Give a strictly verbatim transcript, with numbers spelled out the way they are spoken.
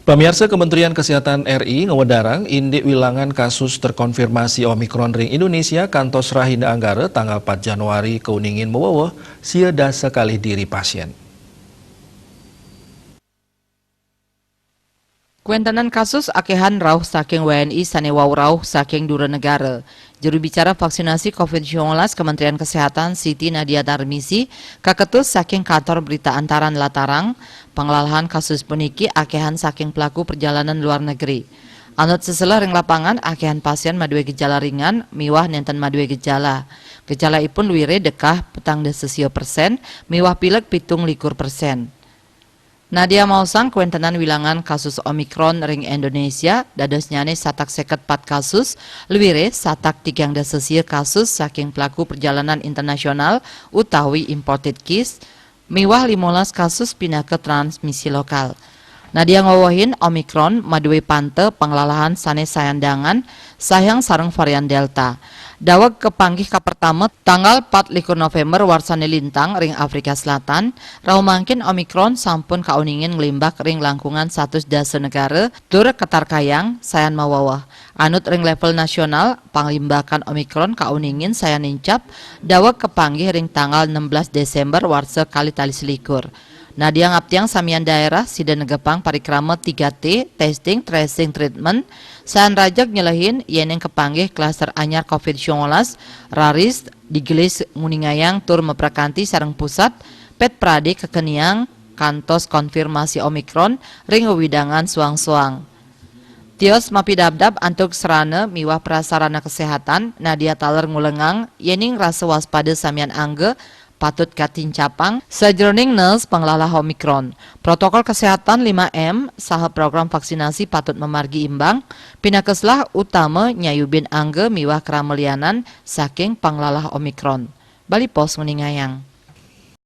Pamiarsa, Kementerian Kesehatan R I ngawedarang indik wilangan kasus terkonfirmasi Omikron ring Indonesia kantos rahina Anggara tanggal empat Januari kauningin maweweh sia dasa kalih diri pasien. Kuentenan kasus akehan rauh saking W N I sane wau rauh saking dura negara. Juru bicara vaksinasi covid sembilan belas Kementerian Kesehatan Siti Nadia Tarmizi kaketus saking kantor berita Antara nlatarang, panglalahan kasus puniki akehan saking pelaku perjalanan luar negeri. Anut seselah ring lapangan, akehan pasien madue gejala ringan miwah nenten madue gejala. Gejalaipun luire dekah petang dasa sia persen miwah pilek pitung likur persen. Nadia maosang kuentenan wilangan kasus Omikron ring Indonesia, dadosnyane satak seket pat kasus, luire satak tigang dasa sia kasus saking pelaku perjalanan internasional utawi imported case, miwah limolas kasus pinaka transmisi lokal. Nadia ngowehin Omikron madue panta panglalahan sane sayandangan, sahyang sareng varian Delta. Daweg kapanggih kapertama tanggal pat likur November warsane lintang ring Afrika Selatan, rauh mangkin Omikron sampun kauningin nglimbak ring langkungan satus dasa negara tur katarkayang sayan maweweh. Anut ring level nasional, panglimbakan Omikron kauningin sayan nincap daweg kapanggih ring tanggal enam belas Desember warsa kalih tali selikur. Nadia ngaptiang samian daerah sida negepang parikrama tiga T, testing, tracing, treatment, sayan rajeg nyelehin yening kapanggih klaster anyar covid sembilan belas raris digelis nguningayang tur maprakanti sareng pusat pet prade kakeniang kantos konfirmasi Omikron ring wewidangan soang-soang. Tios mapidabdab antuk sarana miwah prasarana kesehatan, Nadia taler ngulengang yening rasa waspada samian angga patut katincapang sajeroning nurse panglalah Omikron. Protokol kesehatan lima M saha program vaksinasi patut mamargi imbang, pinaka selah utama nyayubin angga miwah krama lianan saking panglalah Omikron. Bali Post nguningayang.